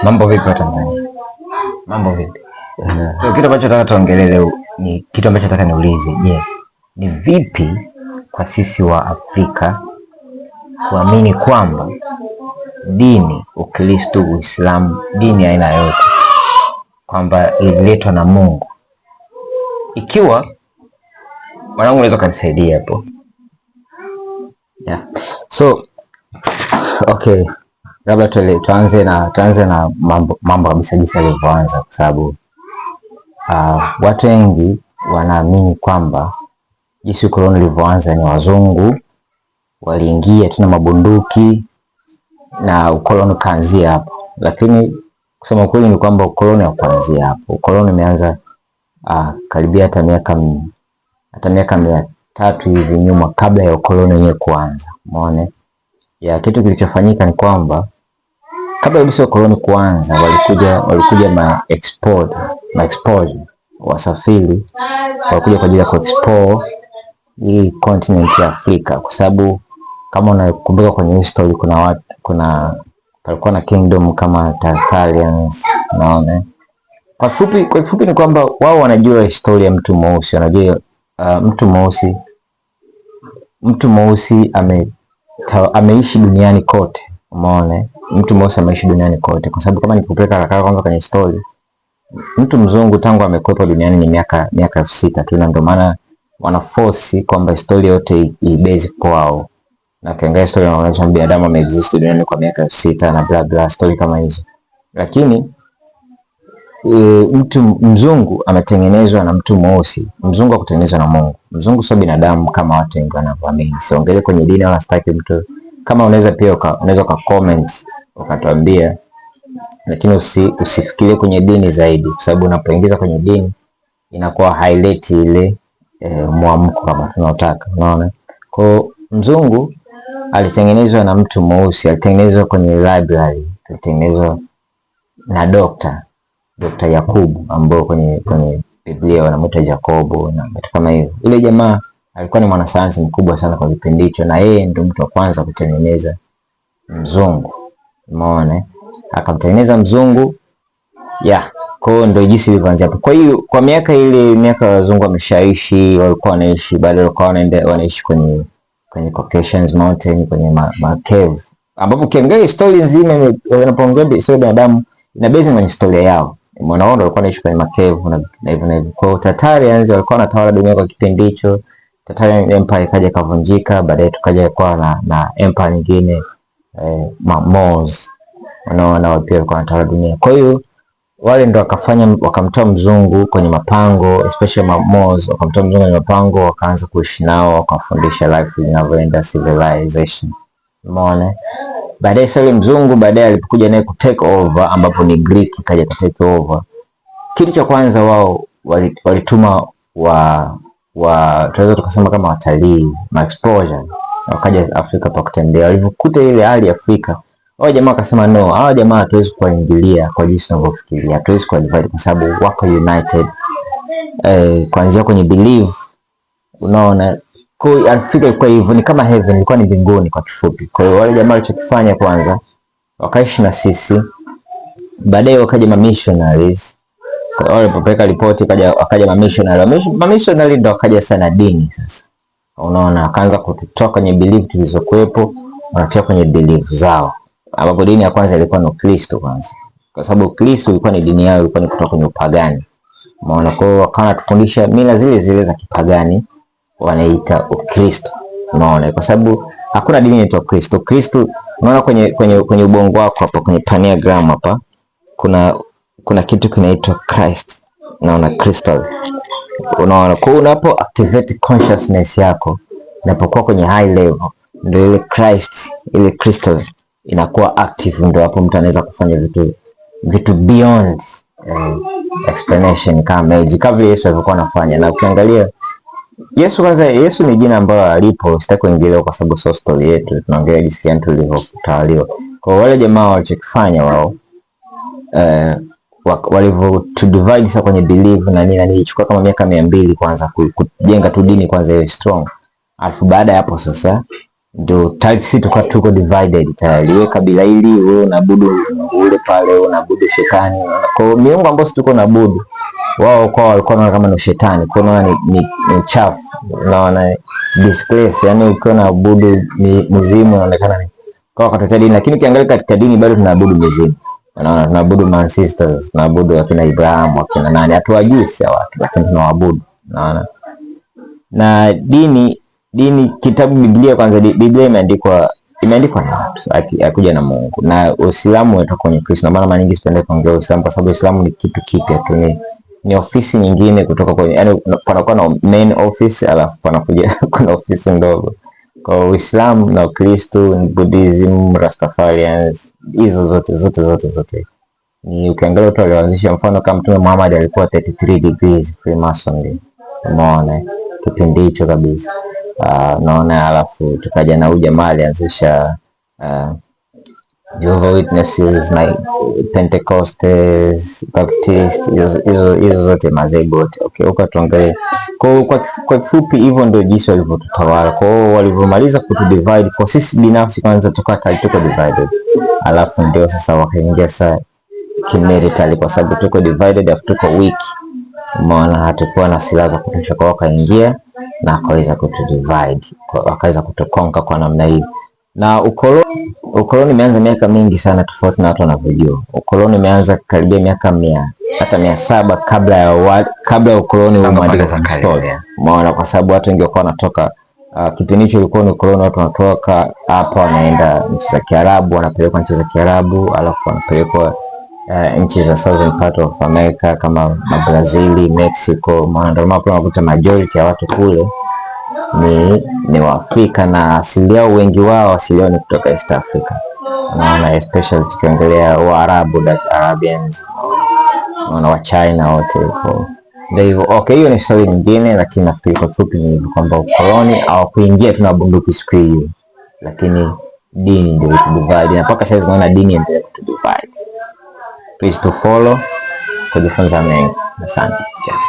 Mambo vipi wa Tanzania? Mambo vipi? So kitu ambacho nataka tuongelee leo ni kitu ambacho nataka niulize. Je, ni vipi kwa sisi wa Afrika kuamini kwamba dini, Ukristo, Uislamu, dini aina yote kwamba ililetwa na Mungu? Ikiwa mwanangu, unaweza ukanisaidia hapo? Yeah. So okay, labda tuanze na mambo kabisa jinsi yalivyoanza, kwa sababu watu wengi wanaamini kwamba jinsi ukoloni ulivyoanza ni wazungu waliingia tu na mabunduki na ukoloni ukaanzia hapo, lakini kusema ukweli ni kwamba ukoloni haukuanzia hapo. Ukoloni umeanza karibia hata miaka 300 hivi nyuma kabla ya ukoloni wenyewe kuanza. Umeona? Ya kitu kilichofanyika ni kwamba kabla kabisa ukoloni kuanza, walikuja ma export wasafiri walikuja kwa ajili ya kuexplore hii continent ya Afrika, kwa sababu kama unakumbuka kwenye history kuna palikuwa na kingdom kama Tartarians, unaona. Kwa kifupi ni kwamba wao wanajua historia ya mtu mweusi, wanajua mtu mweusi ameishi duniani kote, umeona? Mtu mweusi ameishi duniani kote, kwa sababu kama nikikupeleka haraka kwanza kwenye story, mtu mzungu tangu amekuwepo duniani ni miaka 6,000 tu, na ndio maana wana force kwamba historia yote ibase kwao, na ukiangalia historia inaonyesha binadamu ameexist duniani kwa miaka 6,000 na bla bla, story kama hizo, lakini mtu mzungu ametengenezwa na mtu mweusi. Mzungu hakutengenezwa na Mungu. Mzungu sio binadamu kama watu wengi wanavyoamini. Siongelee kwenye dini wala sitaki mtu, kama unaweza pia unaweza uka comment ukatuambia, lakini usifikirie kwenye dini zaidi, kwa sababu unapoingiza kwenye dini inakuwa haileti ile mwamko kama tunaotaka, unaona. Kwa mzungu alitengenezwa na mtu mweusi, alitengenezwa kwenye library, alitengenezwa na Dr. Yakubu ambao kwenye Biblia wanamuita Jacobo na vitu kama hivyo. Yule jamaa alikuwa ni mwanasayansi mkubwa sana kwa kipindi hicho, na yeye ndio mtu wa kwanza kutengeneza mzungu. Umeona? Akamtengeneza mzungu ya kwa hiyo ndio jinsi ilivyoanzia hapo. Kwa hiyo kwa miaka ile miaka wazungu wameshaishi, walikuwa wanaishi bado, walikuwa wanaenda wanaishi kwenye Caucasians Mountain, kwenye ma cave, ambapo ukiangalia story nzima unapoongea historia ya binadamu ina base kwenye historia yao. Umeona, wao ndio walikuwa wanaishi kwenye makevu na hivyo na hivyo. Kwa hiyo Tatarians walikuwa wanatawala dunia kwa kipindi hicho. Tatarian Empire ikaja ikavunjika, baadaye tukaja kuwa na empire nyingine, Moors, unaona, wao pia walikuwa wanatawala dunia. Kwa hiyo wale ndo wakafanya wakamtoa mzungu kwenye mapango, especially ma Moors, wakamtoa mzungu kwenye mapango, wakaanza kuishi nao, wakawafundisha life inavyoenda, civilization. Umeona? Baadaye sasa mzungu baadaye alipokuja naye ku take over, ambapo ni Greek ikaja ku take over, kitu cha kwanza wao walituma wa tunaweza tukasema kama watalii, ma exposure, wakaja Afrika pa kutembea. Walivyokuta ile hali Afrika, hao jamaa wakasema no, hao jamaa hatuwezi kuwaingilia kwa jinsi tunavyofikiria, hatuwezi kuwa divide kwa sababu wako united, kuanzia kwenye belief, unaona. Kwa Afrika ilikuwa hivyo, ni kama heaven, ilikuwa ni mbinguni kwa kifupi. Kwa hiyo wale jamaa walichokifanya kwanza, wakaishi na sisi, baadaye wakaja ma missionaries. Kwa hiyo walipopeleka ripoti, wakaja ma missionary. Ma missionary ndo wakaja sana dini sasa, unaona, wakaanza kututoa kwenye belief tulizokuwepo, wanatia kwenye belief zao, ambapo dini ya kwanza ilikuwa ni Ukristo kwanza, kwa sababu Ukristo ilikuwa ni dini yao, ilikuwa ni kutoka kwenye upagani. Umeona, kwa hiyo wakawa wanatufundisha mila zile zile za kipagani, wanaita Ukristo. Umeona, kwa sababu hakuna dini inaitwa Kristo. Kristo, unaona kwenye ubongo wako hapa kwenye pineal hapa kuna kitu kinaitwa Christ, unaona crystal. Unaona, kwa unapo activate consciousness yako inapokuwa kwenye high level, ndio ile Christ, ile crystal inakuwa active, ndio hapo mtu anaweza kufanya vitu beyond explanation kama magic, kama vile Yesu alivyokuwa anafanya. Na ukiangalia Yesu kwanza, Yesu ni jina ambalo alipo, sitaki kuingilia kwa sababu sio story yetu, tunaongelea jinsi gani tulivyotawaliwa. Kwa wale jamaa walichokifanya wao, walivyo to divide sasa kwenye belief na nini na nini, ilichukua kama miaka 200 kwanza kujenga tu dini kwanza iwe strong, alafu baada ya hapo sasa Ndio tayari sisi tukawa tuko divided tayari, wewe kabila hili, wewe unaabudu ule pale, wewe unaabudu shetani. Kwa hiyo miungu ambayo sisi tuko naabudu, wao kwao walikuwa wanaona kama ni shetani, kwa hiyo ni chafu, unaona, disgrace. Yani ukiwa unaabudu mizimu inaonekana ni kwa wakatotea dini, lakini ukiangalia katika dini bado tunaabudu mizimu, unaona, tunaabudu ancestors, tunaabudu wakina Ibrahim, wakina nani, hatuwajui sisi watu, lakini tunawaabudu, unaona. Na dini kitabu Biblia kwanza, Biblia imeandikwa na watu, haikuja na Mungu. Na Uislamu umetoka kwenye Kristo. Maana mara nyingi sipendi kuongea Uislamu kwa sababu Uislamu ni kitu kipya tu, ni ofisi nyingine kutoka kwenye, yani panakuwa na main office alafu panakuja kuna ofisi ndogo. Kwa Uislamu na Ukristo, Buddhism, Rastafarians, hizo zote zote zote zote ni ukiangalia watu walioanzisha, mfano kama Mtume Muhammad alikuwa 33 degrees Freemasonry, umeona kipindi hicho kabisa. Naona alafu tukaja na huyu jamaa alianzisha Jehovah Witnesses na Pentecostals, Baptist, hizo zote madhehebu yote. Okay, huko tuangalie kwa kifupi, hivyo ndio jinsi walivyotutawala. Kwa hiyo walivyomaliza kutu divide kwa sisi binafsi, kwanza tukawa tayari tuko divided, alafu ndio sasa wakaingia sasa kimilitary, kwa sababu tuko divided alafu tuko weak, umeona, hatukuwa na silaha za kutosha, kwa wakaingia na wakaweza kutu divide, wakaweza kutuconquer kwa namna hii. Na ukoloni umeanza miaka mingi sana, tofauti na watu wanavyojua. Ukoloni umeanza karibia miaka 100 hata 700 kabla ya ukoloni huu umeandikwa kwenye story. Umeona, kwa sababu watu wengi walikuwa wanatoka kipindi hicho ilikuwa ni ukoloni, watu wanatoka hapa wanaenda nchi za Kiarabu, wanapelekwa nchi za Kiarabu, alafu wanapelekwa nchi za southern part of America kama Brazil, Mexico. Maana ndio maana unakuta majority ya watu kule ni Waafrika na asili yao, wengi wao asili yao ni kutoka East Africa. Unaona, especially tukiongelea Waarabu, like Arabians, unaona wa China wote huko. Ndio hivyo. Okay, hiyo ni story nyingine, lakini nafikiri kwa kifupi ni hivyo kwamba ukoloni hawakuingia tu na bunduki siku hiyo, lakini dini ndio ilitudivide na mpaka sasa tunaona dini endelea kutudivide. Please to follow kujifunza mengi. Asante. Yeah.